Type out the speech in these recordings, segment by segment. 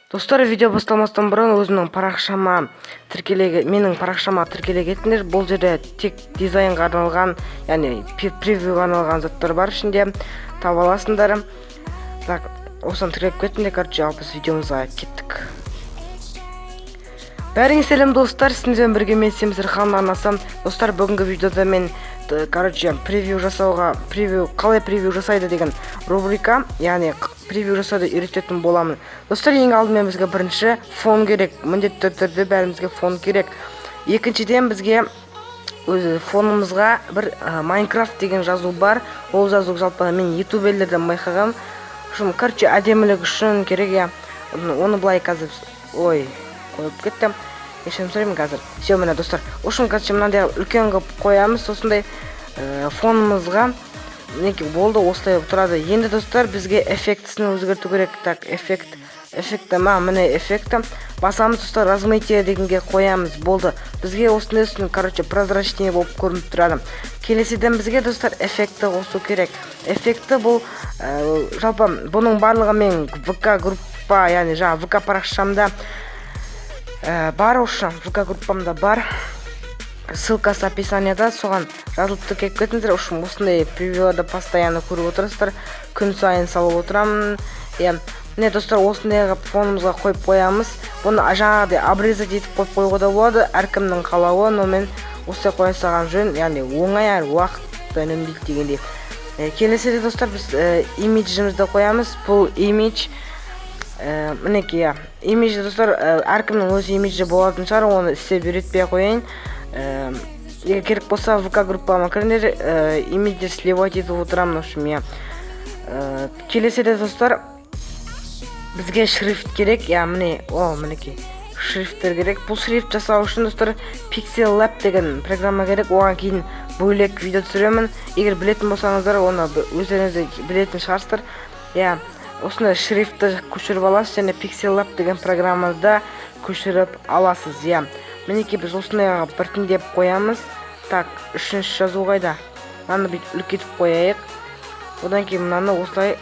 Достар, видео басталмастан бұрын өзімнің парақшама тіркеле, менің парақшама тіркеле кетіңдер. Бұл жерде тек дизайнға арналған, яғни превьюға арналған заттар бар, ішінде таба аласыңдар. Так, осыны тіркеліп кетіңдер. Короче, ал біз видеомызға кеттік. Бәріңе сәлем, достар! Сіздермен бірге мен, Семсерхан арнасы. Достар, бүгінгі видеода мен короче, превью жасауға, превью, қалай превью жасайды деген рубрика, яғни превью жасауды үйрететін боламын. Достар, ең алдымен бізге бірінші фон керек. Міндетті түрде бәрімізге фон керек. Екіншіден, бізге өзі фонымызға бір «Майнкрафт» деген жазу бар. Ол жазу жалпы мен ютуберлерден байқағанмын. В общем, короче, әдемілік үшін керек, иә. Оны былай қазір, ой, қойып кеттім, кешірім сұраймын. Қазір все, міне, достар. В общем, короче, мынандай үлкен қылып қоямыз осындай фонымызға. Мінекей, болды, осылай тұрады. Енді, достар, бізге эффектісін өзгерту керек. Так, эффект, эффекті ма, міне, эффекті басамыз, достар, «Размытие» дегенге қоямыз. Болды, бізге осындай үстін, короче, прозрачный болып көрініп тұрады. Келесіден бізге, достар, эффектті қосу керек. Эффекті бұл жалпы бұның барлығы мен ВК группа, яғни жаңағы ВК парақшамда бар. Осы ВК группамда бар, ссылкасы описанияда, соған жазылып тіркеліп кетіңіздер. В общем, осындай превьюларды постоянно көріп отырасыздар, күн сайын салып отырамын, иә. Міне, достар, осындай қылып фонымызға қойып қоямыз. Бұны жаңағыдай обрезать етіп қойып қоюға да болады, әркімнің қалауы, но мен осылай қоя салған жөн, яғни оңай әрі уақытты үнемдейді дегендей. Келесіде, достар, біз имиджімізді қоямыз. Бұл имидж, мінекей, иә, имидж. Достар, әркімнің өз имиджі болатын шығар, оны істеп үйретпей ақ қояйын. Егер керек болса, ВК группама кіріңдер, имиджді сливать етіп отырамын. В общем, иә. Келесіде, достар, бізге шрифт керек, иә. Міне, о, мінекей, шрифттер керек. Бұл шрифт жасау үшін, достар, Pixel Lab деген программа керек. Оған кейін бөлек видео түсіремін. Егер білетін болсаңыздар, оны өздеріңіз де білетін шығарсыздар, иә. Осындай шрифтті көшіріп аласыз және Pixel Lab деген программада көшіріп аласыз, иә. Мінекей, біз осындайға біртіндеп қоямыз. Так, үшінші жазу қайда? Мынаны бүйтіп үлкейтіп қояйық. Одан кейін мынаны осылай,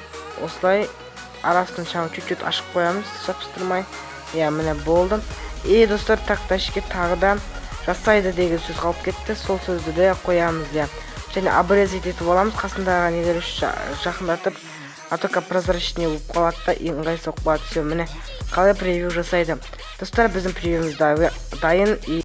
осылай арасын чуть чуть ашып қоямыз, жабыстырмай, иә. Міне, болды. И, достар, так, дальше тағы да «жасайды» деген сөз қалып кетті, сол сөзді де қоямыз, иә. Және обрезать етіп аламыз қасындағы нелер үшін, жақындатып, а только прозрачный болып қалады да, ыңғайсыз болып қалады. Все, міне, қалай превью жасайды. Достар, біздің превьюміз дайын. И